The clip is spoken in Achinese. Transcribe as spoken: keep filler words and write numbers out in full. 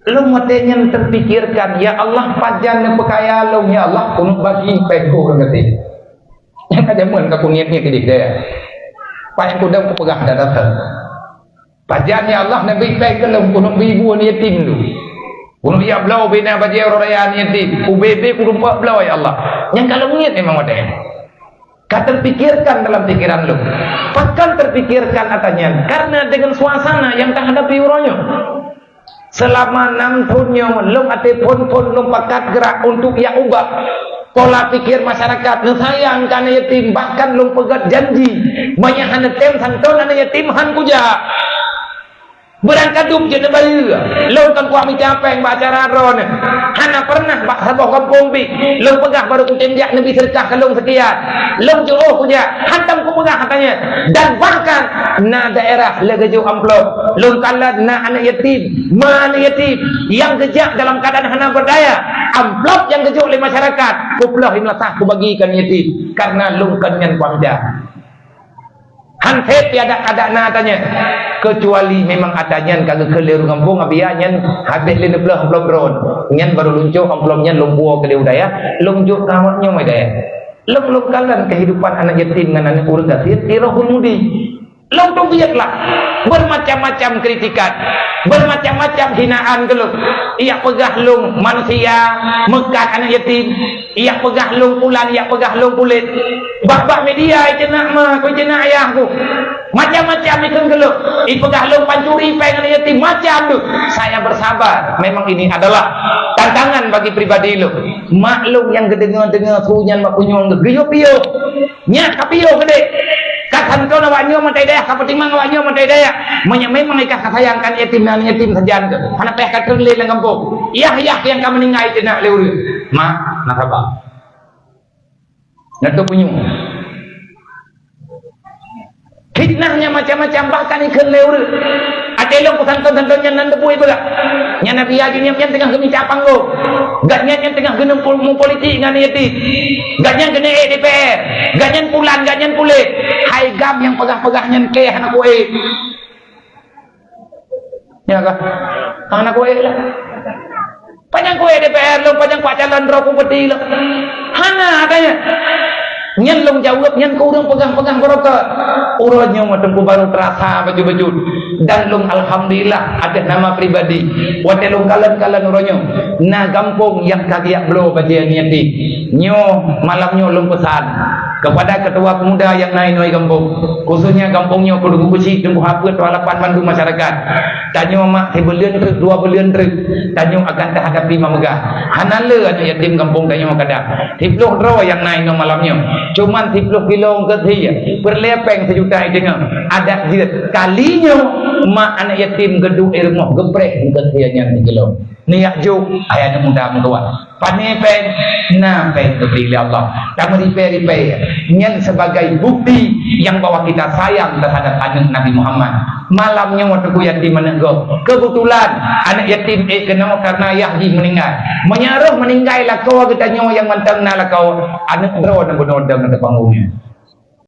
Lôn watée nyan teupikirkan, "Ya Allah, pajan neupeukaya lôn, ya Allah, keuneuk bagi péng keu ureuëng gasien." Nyang ka jameun ka kuniet-niet keudeh deh. Pat nyang kudong kupeugah dah datang. Pajan, ya Allah, neubi péng keu lôn, keuneuk bi bu aneuk yatim tu. Keuneuk jak bloe bina bajée uroe raya aneuk yatim. Ubé-bé kudong pat bloe, ya Allah. Nyang ka lôn niet memang watée. Ka terpikirkan dalam pikiran lôn. Pakon terpikirkan ata nyan? Karena dengan suasana yang tahadapi uroe nyoe. Selama enam thon nyoe, lôn até phon-phon lôn pakat gerak untuk jak ubah pola pikir masyarakat, neusayang keu aneuk yatim, bahkan lôn peugét janji, meunyo hana tem santon aneuk yatim, han kujak. Beurangkadup jeuet neubayeue. Lôn kon kuat mita péng bak acara droeneuh. Hana pernah bak saboh gampông pih lôn peugah baru kutem jak neubi seudeukah keu lôn seukian. Lôn jiôh kujak, hantom kupeugah katanya. Dan bahkan na daerah lagée jok amplop. Lôn kalon na aneuk yatim, ma aneuk yatim nyang geujak dalam keuadaan hana beurdaya. Amplop nyang geujok lé masyarakat, kuploh inoe sah kubagi keu aneuk yatim, karena lôn kon nyan kuat mita. Han sép pih adak-adak na ata nyan. Keucuali memang ata nyan ka geukheun lé ureuëng gampông, abia nyan habéh lé neuploh amplop droen. Nyan baru lôn cok amplop nyan lôn puwoe keu lé u dayah, lôn jok keu awak nyoe dayah. Lôn, lôn kalon kehidupan anak yatim ngon aneuk ureuëng gasien di Rohul Mudi. Lôn teubiet lah bermacam-macam kritikan, bermacam-macam hinaan keu lôn. Ijak peugah lôn manusia, meukat aneuk yatim. Ijak peugah lôn pulan, ijak peugah lôn pulet. Bak-bak media ijak ceunak ma, ku ijak ceunak ayah ku. Macam-macam ikheun keu lôn. Ipeugah lôn pancuri péng aneuk yatim, macam tu. Saya bersabar. Memang ini adalah tantangan bagi pribadi lôn. Mak lôn nyang geudeungoe-deungoe su nyan mak kunyueng geuyue piôh. Nyak ka piôh keudeh. Ka santon awak nyoe mantong dayah, ka peutimang awak nyoe mantong dayah. Meunyoe memang ikah ka sayang keu aneuk yatim, aneuk yatim sajan tu. Hana payah ka treun lé lam gampông. Yah-yah nyang ka meuninggai teunak lé ureuëng. Mak, na saba. Na teupunyueng. Fitnah nyang macam-macam, bahkan ikheun lé ureuëng. Até lôn peusanton-santon nyan nan teupeue peugah. Nyan Nabi Haji nyan, nyan teungoh geumita panggong. Gobnyan nyan teungoh geuneuk pol-, mupolitik ngon yatim. Gobnyan keuneuk ék D P R. Gobnyan pulan, gobnyan pulet. Hai gam nyang peugah-peugah nyan keu hana kuék. Ya kah? Hana kuék lah. Panyang kuék D P R lôn, panyang kuat calon droe bupati lôn. Hana katanya. Nyan lôn jaweueb, nyan keu ureuëng peugah-peugah barokah. Uroe nyoe Teungku baru terasa bacut-bacut. Dan lôn alhamdulillah atas nama pribadi. Watée lôn kalon-kalon uroe nyoe, na gampông nyang ka geujak bloe bajée aneuk yatim. Nyoe malam nyoe lôn peusan kepada ketua pemuda nyang na inoe gampông, khususnya gampông nyoe Teungku Keuchik, Teungku Hapeuet, Tuha Lapan, mandum masyarakat. Tanyoe mak sibuleuen treuk, dua buleuen treuk, tanyoe akan tahadapi mak meugah. Hana le aneuk yatim gampông tanyoe kadang. Siploh droe nyang na inoe malam nyoe. Cuman siploh kilo eungkôt sie, peureulée péng sijuta iteungoh. Adak jeuet kali nyoe mak aneuk yatim geuduek di rumoh geupreh eungkôt sie nyan sikilo. Neujak jok, hai aneuk muda meutuah. Pané péng, na péng geubri lé Allah. Tameuripée-ripée. Nyan sebagai bukti nyang bahwa kita sayang terhadap aneuk Nabi Muhammad. Malam nyoe Teungku yatim aneuk gob. Kebetulan aneuk yatim ék keunoe karena ayah jih meuninggai. Meunyoe roh meuninggai lakoe geutanyoe nyang mantong na lakoe, aneuk droe na bunoe dong ateueh panggong nyoe.